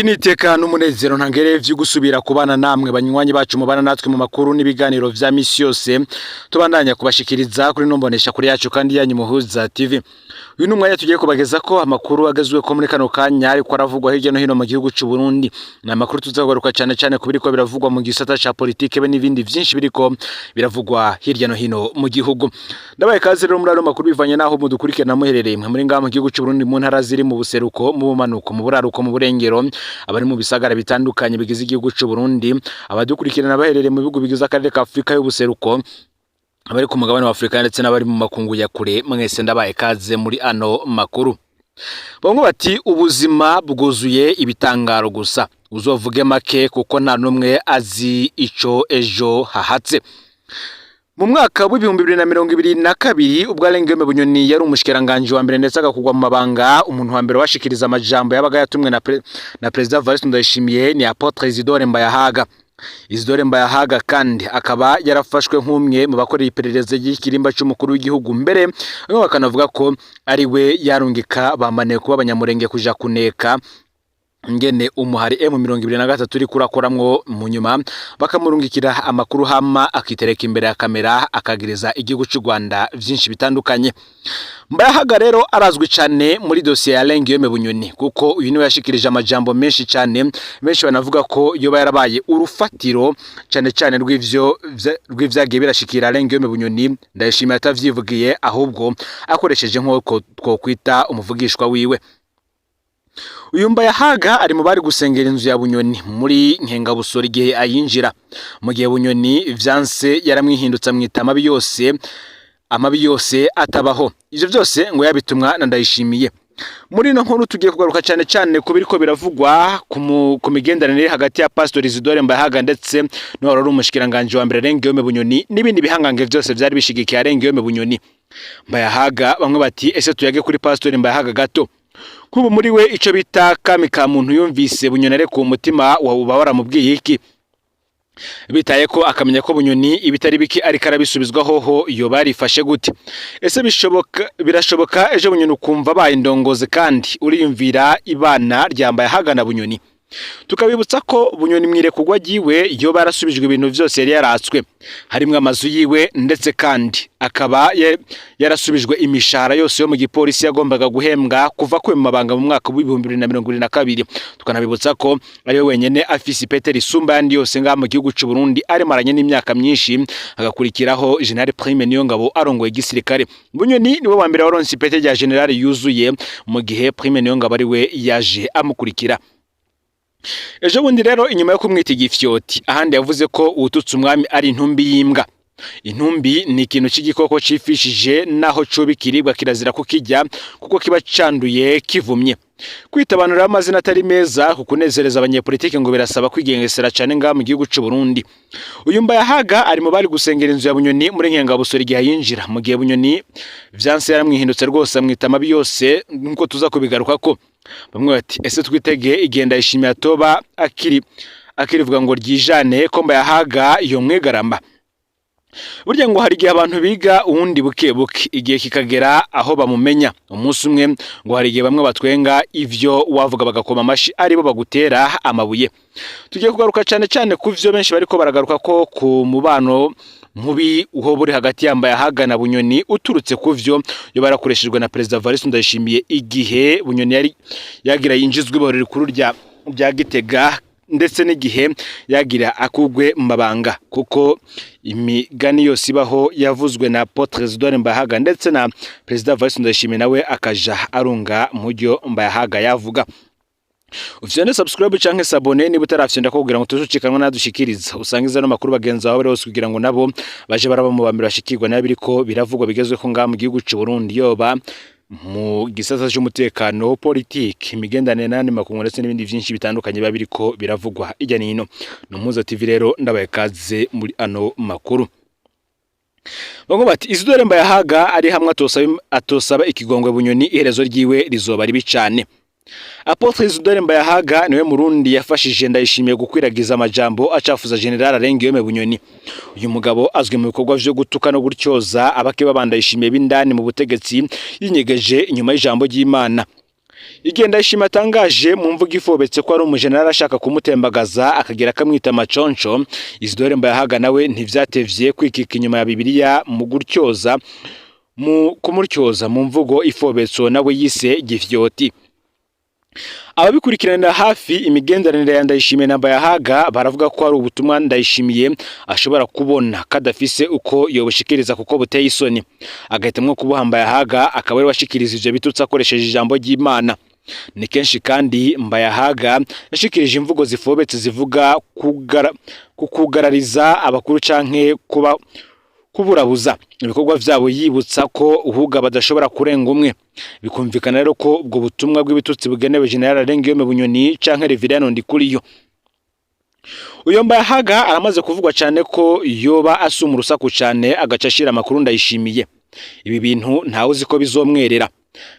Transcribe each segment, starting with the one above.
Niteka n'umunezero ntangere vyo gusubira kubana namwe banywanyi bacu mubana natwe mu makuru n'ibiganiro vya misi yose tubandanya kubashikiriza kuri nombonesha kuri yacu kandi yanyu Muhuza TV. Uyu ni umwanya tugiye kubageza ko amakuru agezwe ko muri kano kanya ariko aravugwa hirya no hino mu gihugu c'u Burundi. Ni amakuru tuzagaruka cyane cyane ku biriko biravugwa mu gisata ca politike be n'ibindi vyinshi biriko biravugwa hirya no hino mu gihugu. Ndabaye kaze rero muri ano makuru bivanye naho mudukurikirana muherereye mwe muri ngaha mu gihugu c'u Burundi, mu ntara ziri mu buseruko, mu bumanuko, mu buraruko, mu burengero, abari mu bisagara bitandukanye bigize igihugu c'u Burundi, abadukurikirana baherereye mu bihugu bigize akarere ka Afrika y'ubuseruko, abari ku mugabane wa Afrika ndetse n'abari mu makungu ya kure, mwese ndabaye kaze muri ano makuru. Bamwe bati ubuzima bwuzuye ibitangaro, gusa uzovuge make kuko nta n'umwe azi ico ejo hahatse. Mu mwaka w'2022, ubwo Alain Guillaume Bunyoni yari umushikiranganji wa mbere ndetse agakugwa mu mabanga, umuntu wa mbere washikiriza amajambo yabaga yatumwe na Perezida Evariste Ndayishimiye ni Apôtre Isidore Mbayahaga. Isidore Mbayahaga kandi akaba yarafashwe nk'umwe mu bakorera iperereza ry'ikirimba c'umukuru w'igihugu, mbere bamwe bakanavuga ko ari we yarungika bamaniye kuba abanyamurenge kuja kuneka ngene umuhari M23 uri kurakoramwo, mu nyuma bakamurungikira amakuru hama akitereka imbere ya kamera akagiriza igihugu c'u Rwanda vyinshi bitandukanye. Mbayahaga rero arazwi cyane muri dosiye ya Alain Guillaume Bunyoni, kuko uyu niwe yashikirije amajambo menshi cyane, benshi banavuga ko yoba yarabaye urufatiro cyane cyane rw'ivyo rw'ivyagiye birashikira Alain Guillaume Bunyoni. Ndayishimiye atavyivugiye, ahubwo akoresheje nk'uko twokwita umuvugishwa wiwe. Uyu Mbayahaga ari mu bari gusengera inzu ya Bunyoni muri Nkengabusoro igihe ayinjira, mu gihe Bunyoni vyanse yaramwihindutse amwita amabi yose, amabi yose atabaho. Ivyo vyose ngo yabitumwa na Ndayishimiye. Muri ino nkuru tugiye kugaruka cyane cyane ku biriko biravugwa ku migenderanire hagati ya Pastor Isidore Mbayahaga ndetse n'uwari ari umushikiranganji wa mbere Alain Guillaume Bunyoni n'ibindi bihangange vyose vyari bishigikiye Alain Guillaume Bunyoni. Mbayahaga, bamwe bati ese tuyage kuri Pastor Mbayahaga gato? Nk'ubu muri we ico bita kami ka muntu yumvise Bunyoni ariko umutima wawe uba waramubwiye iki? Bitaye ko akamenya ko Bunyoni ibitari bike ariko arabisubizwa hoho, yoba yarifashe gute? Ese bishoboka, birashoboka ejo Bunyoni ukumva abaye indongozi? Kandi uriyumvira ibana ryambaye ahagana Bunyoni? Tukabibutsa ko Bunyoni mwirekugwa ryiwe yoba yarasubijwe ibintu vyose yari yaratswe, harimwo amazu yiwe, ndetse kandi akaba yarasubijwe imishahara yose yo mu gipolisi yagombaga guhembwa kuva kwe mu mabanga mu mwaka w'2022. Tukanabibutsa ko ariwe wenyene afise ipete risumba ayandi yose ngaha mu gihugu c'u Burundi, arimaranye n'imyaka myinshi, hagakurikiraho General Prime Niyongabo arongoye igisirikare. Bunyoni niwe wa mbere waronse ipete rya general yuzuye, mu gihe Prime Niyongabo ari we yaje amukurikira. Ejo bundi rero, inyuma yo kumwita igifyoti, ahandi yavuze ko uwututse umwami ari intumbi y'imbwa. Intumbi ni ikintu cy'igikoko cifishije, naho coba ikiribwa kirazira kukirya kuko kiba canduye, kivumye. Kwita abantu rero amazina atari meza ku kunezereza abanyepolitike ngo birasaba kwigengesera cane ngaha mu gihugu c'u Burundi. Uyu Mbayahaga ari mu bari gusengera inzu ya Bunyoni muri Nkengabusoro igihe yinjira, mu gihe Bunyoni vyanse yaramwihindutse rwose amwita amabi yose, nkuko tuza kubigarukako. Bamwe bati ese twitege igihe Ndayishimiye atoba akiri akirivuga ngo ryijane ko Mbayahaga iyo mwegaramba? Burya ngo hari igihe abantu biga uwundi buke buke, igihe kikagera aho bamumenya. Umunsi umwe ngo hari igihe bamwe batwenga ivyo wavuga bagakoma amashi, aribo bagutera amabuye. Tugiye kugaruka cyane cyane ku vyo benshi bariko baragaruka ko ku mubano mubi uho buri hagati yambaye ahagana Bunyoni, uturutse ku vyo yo barakoreshejwe na Perezida Evariste Ndayishimiye igihe Bunyoni yari yagira yinjizwe ibohero rikuru rya Gitega, ndetse n'igihe yagira akugwe mu mabanga, kuko imigani yose ibaho yavuzwe na Apôtre Isidore Mbayahaga ndetse na Perezida Evariste Ndayishimiye, nawe akaja arunga mu ryo Mbayahaga yavuga. Ufyonde subscribe canke s'abonner niba utarafyonda ko, kugira ngo tuzucikanwa nadushikiriza, usangiza no makuru bagenzi bawe bose, kugira ngo nabo baje baraba mu bambere bashikirwa nayo biriko biravugwa bigezweho ngaha mu gihugu c'u Burundi, yoba mu gisata c'umutekano, politiki, imigenderanire n'ayandi makungu, ndetse n'ibindi vyinshi bitandukanye biba biriko biravugwa irya nino. Ni Umuhuza TV rero, ndabaye kaze muri ano makuru. Bamwe bati Isidore Mbayahaga ari hamwe atosaba ikigongwe Bunyoni, iherezo ryiwe rizoba ribi cane. Apôtre Isidore Mbayahaga niwe murundi yafashije Ndayishimiye gukwiragiza amajambo acafuza General Alain Guillaume Bunyoni. Uyu mugabo azwi mu bikorwa vyo gutuka no gutyoza abake babandayishimiye b'indani mu butegetsi, yinyegeje inyuma y'ijambo ry'Imana. Igihe Ndayishimiye atangaje mu mvugo ifobetse ko ari umujenerali ashaka kumutembagaza akagira akamwita amaconco, Isidore Mbayahaga nawe ntivyatevye kwikika inyuma ya Bibiliya mu gutyoza mu kumutyoza mu mvugo ifobetse nawe yise gifyoti. Ababikurikiranira hafi imigenderanire ya Ndayishimiye na Mbayahaga baravuga ko hari ubutumwa Ndayishimiye ashobora kubona kadafise uko yobushikiriza kuko buteye isoni, agahitamwo kubuha Mbayahaga akaba ari washikiriza ivyo bitutsi akoresheje ijambo ry'Imana. Ni kenshi kandi Mbayahaga yashikirije imvugo zifobetse zivuga kukugarariza abakuru canke kuba kuburabuza ibikorwa vyabo, yibutsa ko uhuga badashobora kurenga umwe. Bikumvikana rero ko ubwo butumwa bw'ibitutsi bugenewe General Alengiyome Bunyoni canke Reverien Ndikuriyo. Uyo Mbayahaga aramaze kuvugwa cane ko yoba asuma urusaku cane agaca ashira amakuru Ndayishimiye. Ibi bintu ntawe uzi ko bizomwerera.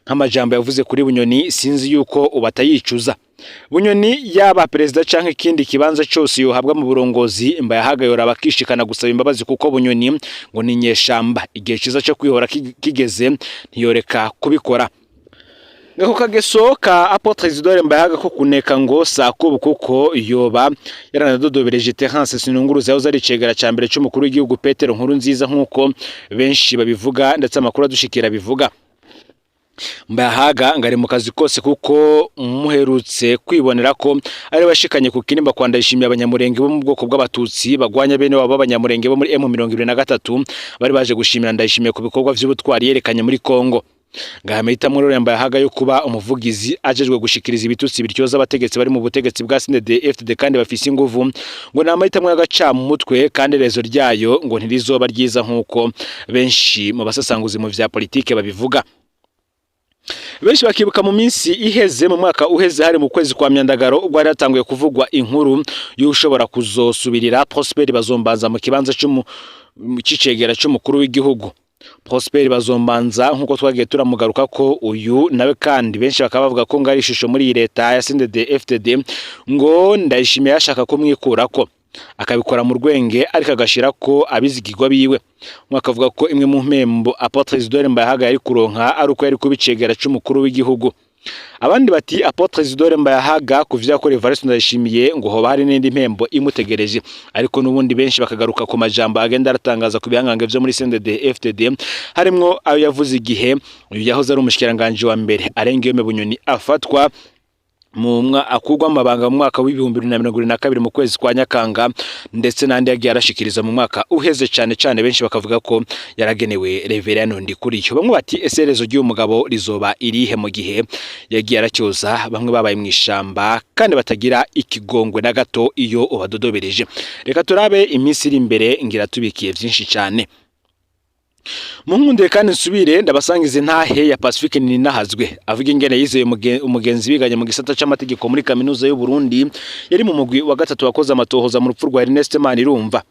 Nk'amajambo yavuze kuri Bunyoni sinzi yuko ubu atayicuza. Bunyoni yaba perezida canke ikindi kibanza cose yohabwa mu burongozi, Mbayahaga yoraba akishikana gusaba imbabazi kuko Bunyoni ngo ni inyeshamba. Igihe ciza co kwihora kigeze ntiyoreka kubikora. Ngako kageso ka Apotre Isidore Mbayahaga ko kuneka ngo sakubu kuko yoba yaranadodobereje Terence Sinunguruza yahoze ari icegera ca mbere c'umukuru w'igihugu Petero Nkurunziza, nk'uko benshi babivuga ndetse amakuru adushikira bivuga. Mbayahaga ngo ari mu kazi kose kuko muherutse kwibonera ko ari washikanye ku kinimba kwa Ndayishimiye abanyamurenge bo mu bwoko bw'abatutsi bagwanya bene wabo b'abanyamurenge bo muri M23 bari baje gushimira Ndayishimiye ku bikorwa vy'ubutwari yerekanye muri Kongo. Ngaha amahitamo rero ya Mbayahaga yo kuba umuvugizi ajejwe gushikiriza ibitutsi bityoza abategetsi bari mu butegetsi bwa CNDD-FDD kandi bafise inguvu, ngo ni amahitamo y'agacamutwe kandi iherezo ryayo ngo ntirizoba ryiza nk'uko benshi mu basasanguzi mu vya politike babivuga. Benshi bakibuka mu minsi iheze, mu mwaka uheze, hari mu kwezi kwa Myandagaro, ubwo hari hatanguye kuvugwa inkuru y'ushobora kuzosubirira Prosper Bazombanza mu kibanza c'icegera c'umukuru w'igihugu. Prosper Bazombanza nk'uko twagiye turamugaruka ko uyu nawe kandi benshi bakaba bavuga ko ngo ari ishusho muri iyi leta ya CNDD FDD, ngo Ndayishimiye yashaka kumwikurako akabikora mu rwenge ariko agashira ko abizigirwa biwe. Umwe akavuga ko imwe mu mpembo Apotre Isidore Mbayahaga yari kuronka ari uko yari kuba icegera c'umukuru w'igihugu. Abandi bati Apotre Isidore Mbayahaga ku vyo yakoreye Evariste Ndayishimiye ngo hoba hari n'indi mpembo imutegereje. Ariko n'ubundi benshi bakagaruka ku majambo agenda aratangaza ku bihangange vyo muri CNDD FDD, harimwo ayo yavuze igihe uyu yahoze ari umushikiranganji wa mbere Alengiyome Bunyoni afatwa mu akurwa amabanga mu mwaka w'2022 mu kwezi kwa Nyakanga, ndetse n'andi yagiye arashikiriza mu mwaka uheze, cane cane benshi bakavuga ko yaragenewe Reverien Ndikuriyo. Bamwe bati ese iherezo ry'uyu mugabo rizoba irihe mu gihe yagiye aracyoza bamwe babaye mu ishamba kandi batagira ikigongwe na gato iyo ubadodobereje? Reka turabe iminsi iri imbere, ngira tubikiye vyinshi cane. Munkundire kandi nsubire ndabasangiza intahe ya Pacifique Ninahazwe avuga ingene yizeye umugenzi biganye mu gisata c'amategeko muri kaminuza y'u Burundi, yari mu mugwi wa gatatu wakoze amatohoza mu rupfu rwa Ernest Manirumva.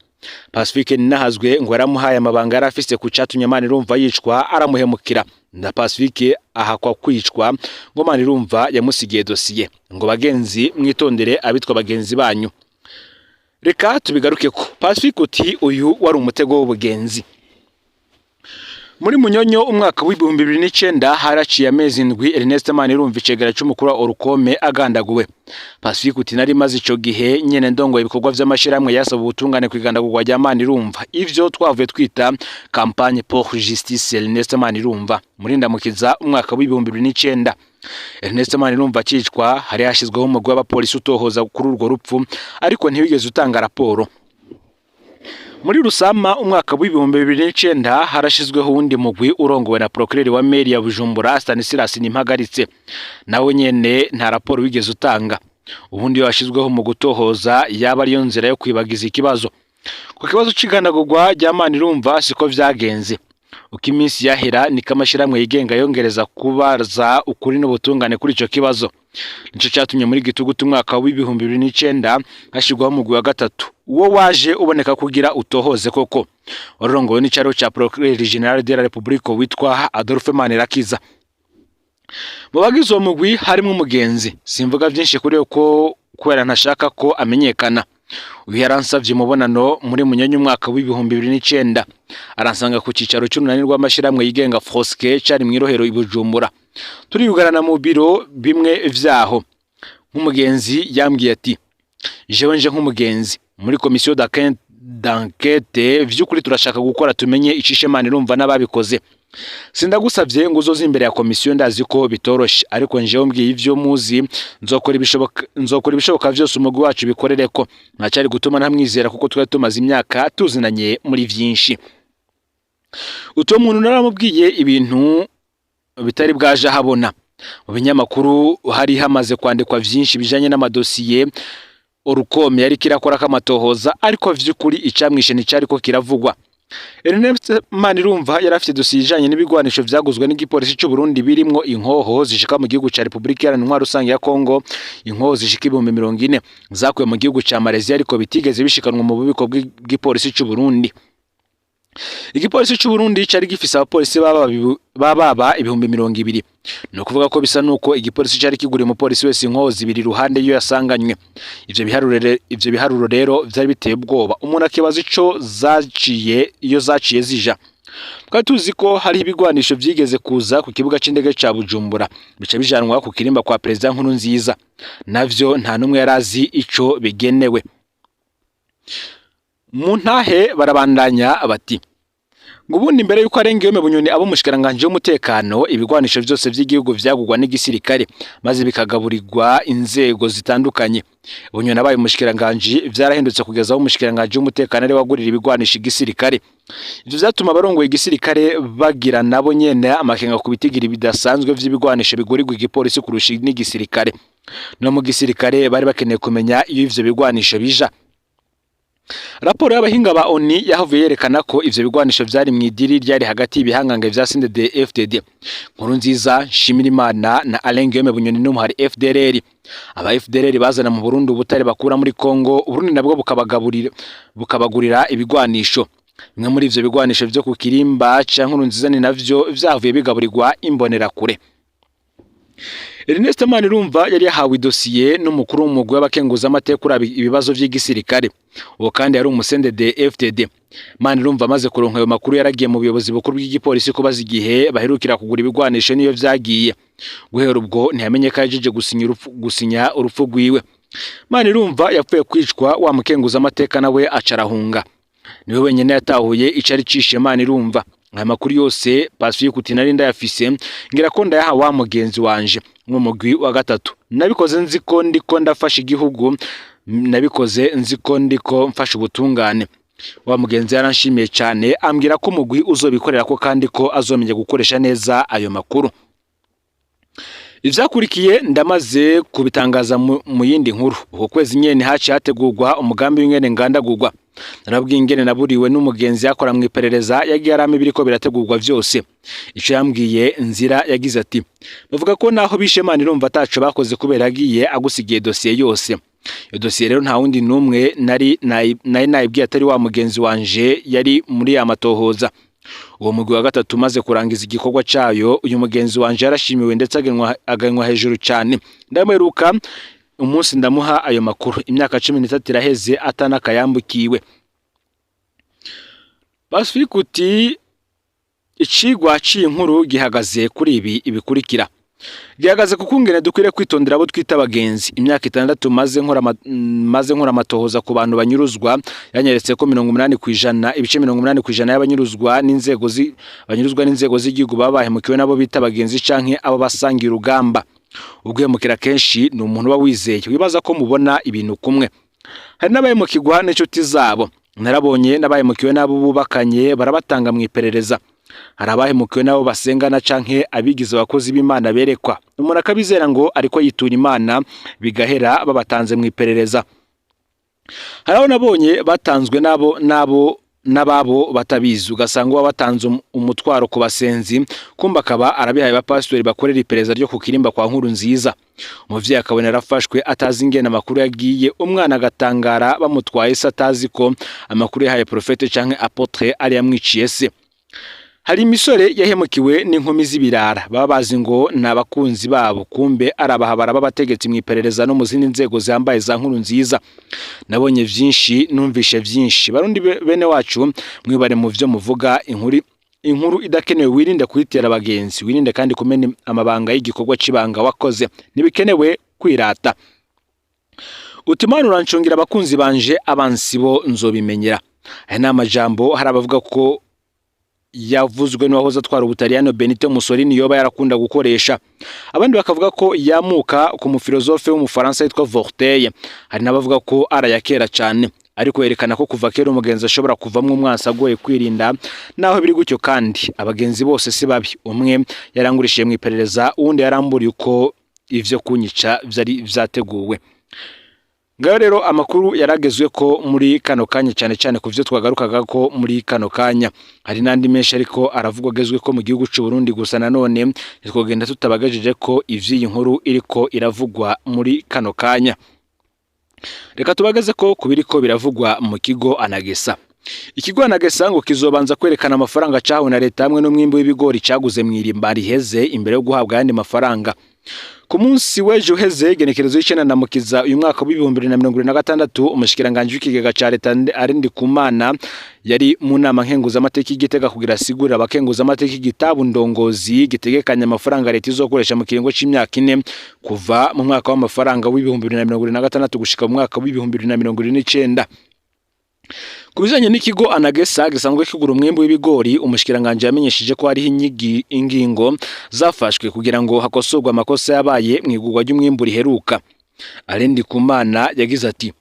Pacifique Ninahazwe ngo yaramuhaye amabanga yari afise ku catumye Manirumva yicwa, aramuhemukira na Pacifique ahakwa kwicwa, ngo Manirumva yamusigiye dosiye. Ngo bagenzi mwitondere abitwa bagenzi banyu. Reka tubigaruke ko Pacifique uti uyu wari umutego w'ubugenzi. Muri Munyonyo umwaka w'2009 haraciye amezi 7 Ernest Manirumva icegera c'umukuru wa Orukome agandaguwe. Pacifique uti nari maze ico gihe nyene ndongoye ibikorwa vy'amashirahamwe yasaba ubutungane kwigandagurwa rya Manirumva, ivyo twavuye twita Campagne pour Justice Ernest Manirumva muri Ndamukiza umwaka w'2009. Ernest Manirumva akicwa hari hashizweho umugwi w'abapolisi utohoza kuri urwo rupfu, ariko ntiwigeze utanga raporo. Muri Rusama umwaka w'2009 harashizweho uwundi mugwi urongowe na procureur wa mairie ya Bujumbura Stanislas Nimpagaritse, nawe nyene nta raporo wigeze utanga. Ubundi iyo washizweho mu gutohoza yaba ariyo nzira yo kwibagiza ikibazo. Ku kibazo c'igandagurwa rya Manirumva siko vyagenze. Uko iminsi yahera niko amashirahamwe yigenga yongereza kubaza ukuri n'ubutungane kuri ico kibazo. Nico catumye muri Gitugutu umwaka w'2009 hashirwaho umugwi wa gatatu, uwo waje uboneka kugira utohoze koko, warongowe n'icaro ca Procureur General de la République witwa Adolphe Manirakiza. Mu bagize uwo mugwi harimwo umugenzi, simvuga vyinshi kuri ko kubera ntashaka ko amenyekana. Uyu yaransavye umubonano muri Munyonyo umwaka w'2009, aransanga ku cicaro c'urunani rw'amashirahamwe yigenga Froske cari mw'irohero i Bujumbura. Turiyugarana mu biro bimwe vyaho. Nk'umugenzi yambwiye ati: "Jewe nje nk'umugenzi muri commission d'enquête, vy'ukuri turashaka gukora tumenye icishe Manirumva n'ababikoze. Sindagusavye ngo uzoze imbere ya komisiyo, ndazi ko bitoroshe, ariko njewe mbwiye ivyo muzi, nzokora ibishoboka vyose umugwi wacu bikorereko." Ntacari gutuma ntamwizera, kuko twari tumaze imyaka tuzinanye muri vyinshi. Uto muntu naramubwiye ibintu bitari bwaje ahabona mu binyamakuru. Hari hamaze kwandikwa vyinshi bijanye n'amadosiye Olucome yariko irakora k'amatohoza, ariko vy'ukuri icamwishe nticariko kiravugwa. Ernest Manirumva yari afite dosiye ijanye n'ibigwanisho vyaguzwe n'igipolisi c'u Burundi, birimwo inkoho zishika mu gihugu ca Republika Iharanira Intwaro Rusange ya Kongo, inkoho zishika 40,000 zakuwe mu gihugu ca Malaysia, ariko bitigeze bishikanwa mu bubiko bw'igipolisi c'u Burundi. Igipolisi c'u Burundi cari gifise abapolisi baba 20,000. Ni ukuvuga ko bisa nuko igipolisi cari kiguriye umupolisi wese inkoho zibiri iruhande y'iyo yasanganywe. Ivyo biharuro rero vyari biteye ubwoba, umuntu akibaza ico zaciye, iyo zaciye zija. Twari tuzi ko hariho ibigwanisho vyigeze kuza ku kibuga c'indege ca Bujumbura, bica bijanwa ku kirimba kwa Perezida Nkurunziza. Navyo nta n'umwe yarazi ico bigenewe. Mu ntahe barabandanya bati ngo ubundi mbere yuko arenga iyo Bunyoni abo umushikiranganji w'umutekano, ibigwanisho vyose vy'igihugu vyagurwa n'igisirikare maze bikagaburirwa inzego zitandukanye. Bunyoni abaye umushikiranganji, vyarahindutse kugeza aho umushikiranganji w'umutekano ari wagurira ibigwanisho igisirikare. Ivyo vyatuma abarongoye igisirikare bagira nabo nyene amakenga ku bitigiri bidasanzwe vy'ibigwanisho bigurirwa igipolisi kurusha n'igisirikare. No mu gisirikare bari bakeneye kumenya iyo ivyo bigwanisho bija. Raporo y'abahinga ba ONU yahavuye yerekana ko ivyo bigwanisho vyari mw'idiri ryari hagati y'ibihangange vya CNDD FDD, Nkurunziza, Nshimirimana na Alain Guillaume Bunyoni n'umuhari FDLR. Aba FDLR bazana mu Burundi ubutare bakura muri Kongo, Uburundi nabwo bukabagaburira, bukabagurira ibigwanisho. Bimwe muri ivyo bigwanisho vyo ku kirimba ca Nkurunziza ni navyo vyavuye bigaburirwa Imbonerakure. Ernest Manirumva yari yahawe idosiye n'umukuru w'umugwi w'abakenguzamateka uraba ibibazo vy'igisirikare. Uwo kandi yari umu CNDD FDD. Manirumva amaze kuronka ayo makuru, yaragiye mu buyobozi bukuru bw'igipolisi kubaza igihe baherukira kugura ibigwanisho niyo vyagiye. Guhera ubwo ntiyamenye ko yajeje gusinya urupfu rwiwe. Manirumva yapfuye kwicwa, wa mukenguzamateka nawe aca arahunga. Niwe wenyene yatahuye icari cishe Manirumva. Aya makuru yose, Pacifique uti, nari ndayafise, ngira ko ndayaha wa mugenzi wanje mu mugwi wa gatatu. Nabikoze nzi ko ndiko ndafasha igihugu, nabikoze nzi ko ndiko mfasha ubutungane. Wa mugenzi yaranshimiye cyane, ambwira ko umugwi uzobikorera ko kandi ko azomenya gukoresha neza ayo makuru. Ivyakurikiye ndamaze kubitangaza mu yindi nkuru. Uko kwezi nyene haciye hategurwa umugambi w'ingene ngandagurwa. Narabwiye ingene naburiwe n'umugenzi yakora mu iperereza, yagiye arama ibiriko birategurwa vyose. Ico yambwiye nzira, yagize ati: "Bavuga ko naho bishe Manirumva ataco bakoze, kubera yagiye agusigiye dosiye yose." Iyo dosiye rero nta wundi n'umwe nari nayibwiye atari wa mugenzi wanje yari muri ya matohoza. Uwo mugwi wa gatatu umaze kurangiza igikorwa cayo, uyu mugenzi wanje yarashimiwe ndetse aganwa hejuru cyane. Ndamuheruka umunsi ndamuha ayo makuru, imyaka 13 iraheze atanakayambukiwe. Pacifique uti icigwa c'iyi nkuru gihagaze kuri ibi ibikurikira: gihagaze ku kungene dukwiriye kwitondera abo twita abagenzi. Imyaka 6 maze nkora amatohoza ku bantu banyuruzwa yanyeretse ko 80%, ibice 80% y'abanyuruzwa n'inzego banyuruzwa n'inzego z'igihugu baba bahemukiwe nabo bita abagenzi canke abo basangiye urugamba. Ubwihemukira kenshi ni umuntu uba wizeye, wibaza ko mubona ibintu kumwe. Hari n'abahemukirwa n'inshuti zabo. Narabonye n'abahemukiwe n'abo bubakanye, barabatanga mu iperereza. Hari abahemukiwe n'abo basengana canke abigize abakozi b'Imana berekwa, umuntu akabizera ngo ariko yitura Imana, bigahera babatanze mu iperereza. Hari abo nabonye batanzwe n'abo n'ababo batabizi, ugasanga uba batanze umutwaro ku basenzi, kumba akaba arabihaye abapasitori bakorera iperereza ryo ku kirimba kwa Nkurunziza. Umuvyeyi akabona yarafashwe atazi ingene amakuru yagiye, umwana agatangara bamutwaye se, atazi ko amakuru yahaye prophète canke apôtre ari yamwiciye se. Hari imisore yahemukiwe n'inkumi z'ibirara baba bazi ngo ni abakunzi babo, kumbe ari abahabara b'abategetsi mu iperereza no mu zindi nzego zambaye za Nkurunziza. Nabonye vyinshi, numvishe vyinshi. Barundi bene wacu, mwibare mu vyo muvuga. Inkuru Inkuru idakenewe wirinde kuyitera abagenzi, wirinde kandi kumena amabanga y'igikorwa c'ibanga wakoze. Ntibikenewe kwirata. Uti: "Imana urancungira abakunzi banje, abansi bo nzobimenyera." Aya ni amajambo hari abavuga ko yavuzwe n'uwahoze atwara Ubutaliyano Benito Mussolini yoba yarakunda gukoresha, abandi bakavuga ko yamuka ku mufilozofe w'Umufaransa yitwa Voltaire. Hari n'abavuga ko ari aya kera cyane, ariko yerekana ko kuva kera umugenzi ashobora kuvamwo umwansi agoye kwirinda. Naho biri gutyo kandi, abagenzi bose si babi. Umwe yarangurishije mu iperereza, uwundi yaramburiye uko ivyo kunyica vyari vyateguwe. Ngayo rero amakuru yaragezwe ko muri kano kanya, cyane cyane ku vyo twagarukaga ko muri kano kanya. Hari n'andi menshi ariko aravugwa agezwe ko mu gihugu c'u Burundi, gusa nanone ntitwogenda tutabagajije ko ivy'iyi nkuru iriko iravugwa muri kano kanya. Reka tubageze ko ku biriko biravugwa mu kigo Anagesa. Ikigo Anagesa ngo kizobanza kwerekana amafaranga cahawe na leta hamwe n'umwimbu w'ibigori caguze mw'irimba riheze imbere yo guhabwa ayandi mafaranga. Ku munsi w'ejo uheze, igenekerezo y'icenda na Mukiza uyu mwaka w'2026, umushikiranganji w'ikigega ca leta Alain Ndikumana yari mu nama nkenguzamateka y'Igitega kugira asigurire abakenguzamateka igitabu ndongozi gitegekanya amafaranga leta izokoresha mu kiringo c'imyaka 4, kuva mu mwaka w'amafaranga w'2026 gushika mu mwaka w'2029. Ku bijanye n'ikigo Anagesa gisanzwe kigura umwimbu w'ibigori, umushikiranganji yamenyesheje ko hariho ingingo zafashwe kugira ngo hakosorwe amakosa yabaye mu igurwa ry'umwimbu riheruka. Alain Ndikumana yagize ati: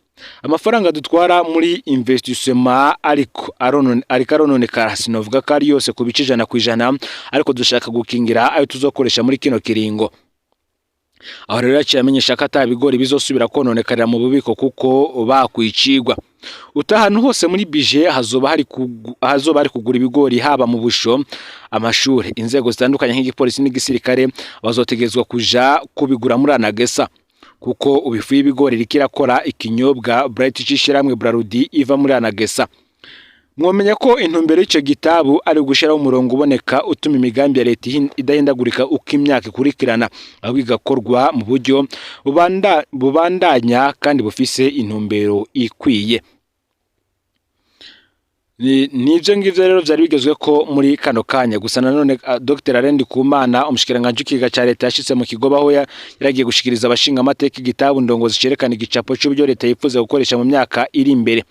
"Amafaranga dutwara muri investissement ariko arononekara. Sinovuga ko ari yose ku bice 100%, ariko dushaka gukingira ayo tuzokoresha muri kino kiringo." Aho rero yaciye amenyesha ko ata bigori bizosubira kononekarira mu bubiko kuko bakwicigwa. Utahantu hose muri budget hazoba hari kugura ibigori, haba mu busho, amashure, inzego zitandukanye nk'igipolisi n'igisirikare, bazotegerezwa kuja kubigura muri Anagesa, kuko ubu ifu y'ibigori iriko irakora ikinyobwa Bright c'ishirahamwe Brarudi iva muri Anagesa. Mwomenya ko intumbero y'ico gitabu ari ugushiraho umurongo uboneka utuma imigambi ya leta idahindagurika uko imyaka ikurikirana, ahubwo igakorwa mu buryo bubandanya kandi bufise intumbero ikwiye. Nivyo ngivyo rero vyari bigezwe ko muri kano kanya. Gusa nanone Dr Alain Ndikumana, umushikiranganji w'ikigega ca leta, yashitse mu kigo aho yaragiye gushikiriza abashinga amateka igitabu ndongozi cerekana igicapo c'uburyo leta yifuza gukoresha mu myaka iri imbere.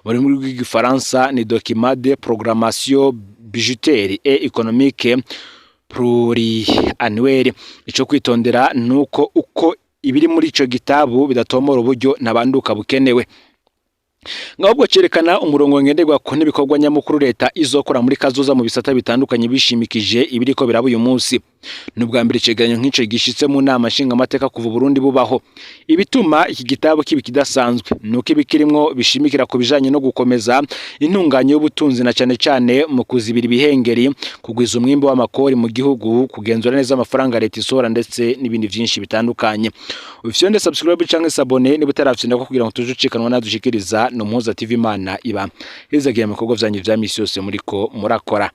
Mu rurimi rw'Igifaransa ni document de programmation budgétaire et économique pluriannuelle. Ico kwitondera nuko uko ibiri muri ico gitabu bidatomora uburyo ntabanduka bukenewe, ngahubwo cerekana umurongo ngenderwako n'ibikorwa nyamukuru leta izokora muri kazoza mu bisata bitandukanye, bishimikije ibiriko biraba uyu munsi. Ni ubwa mbere icegeranyo nk'ico gishitse mu nama nshingamateka kuva Uburundi bubaho. Ibituma iki gitabo kiba kidasanzwe ni uko ibikirimwo bishimikira ku bijanye no gukomeza intunganyo y'ubutunzi, na cane cane mu kuzibira ibihengeri, kugwiza umwimbu w'amakori mu gihugu, kugenzura neza amafaranga leta isohora, ndetse n'ibindi vyinshi bitandukanye. Ufyonde subscribe canke s'abonner niba utarafyonda ko, kugira ngo tuje ucikanwa nadushikiriza. No Muhuza TV, Imana iba izagiye mu bikorwa vyanyu vya misi yose muriko murakora.